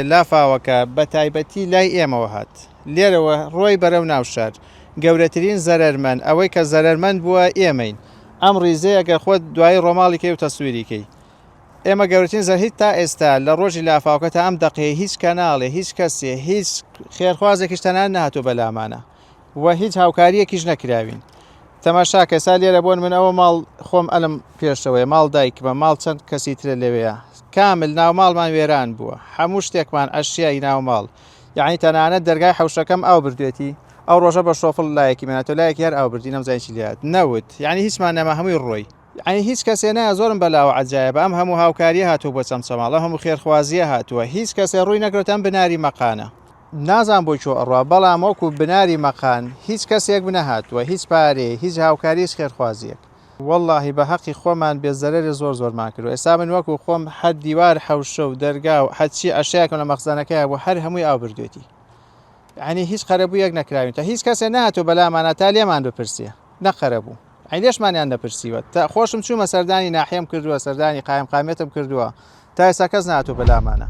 لافاوەکە بە تایبەتی لای ئێمەوە هات، لێرەوە ڕۆی بەرەو ناو شار. گەورەترین زەرەرمەند، ئەوەی کە زەرەرمەند بووە ئێمەین. ئەم ڕیزەیە گەر خۆت دوایی ڕۆماڵی کەی و تەسویری کەی. ئێمە گەورەترین زەرەر هیچ تا ئێستا لە ڕۆژی لافاوەکە تا ئەم دەقەیە هیچ کەناڵێ، هیچ کەسێ، هیچ خێرخوازێکیش تەنانەت نەهاتووە بەلامانە. و هیچ هاوکاریەکیش نەکراوین تەماشا کە ئێستا لێرە بۆن من ئەوە ماڵ خۆم ئەلم پێشەوەی ماڵ دایکمە ماڵ چەند کەسی ترە لەوەیە کامل ناو ماڵمان وێران بووە هەموو شتێکمان ئەشیای ناو ماڵ یعنی تەنانەت دەرگای حەوشەکەم ئاو بردوێتی ئەو ڕۆژە بە شۆفڵ لایەکی مناتۆ لایەکی هەر ئاو بردی نەمزانی چی لێهات نەوت یعنی هیچمان نەما هەمووی ڕۆی یعنی هیچ کەسێ نایە زۆرم بەلاوە عەجایبە ئەم هەموو هاوکاریە هاتووە بۆ چەمچەماڵ ئەم هەموو خێرخوازیە هاتووە هیچ کەسێ ڕووی نەکردۆتە ئەم بناری مەقانە نازانم بۆ کوێ ئەڕوا بەڵام وەکو بناری مەقان هیچ کەسێک نەهاتووە هیچ پارەیە هیچ هاوکاری هیچ خێرخوازیەک. وەڵاهی بە هەقی خۆمان بێ زەرەرێ زۆر زۆرمان کردوە ئێستا من وەکو خۆم هەر دیوار حەوشە و دەرگا و هەرچی ئەشیاکم لە مەخزەنەکەیا بوو هەر هەمووی ئاو بردوێتی یعنی هیچ قەرەبوویەک نەکراوین تا هیچ کەسێ نەهاتوە بەلامانا تا لێمان بپرسێ نە قەرەبوو ئەی لێشمانیان نەپرسیوە تا خۆشم چوومە سەردانی ناحیەم کردووە سەردانی قایمقامیەتم کردووە تا ئێستا کەس نهاتوە بەلامانە.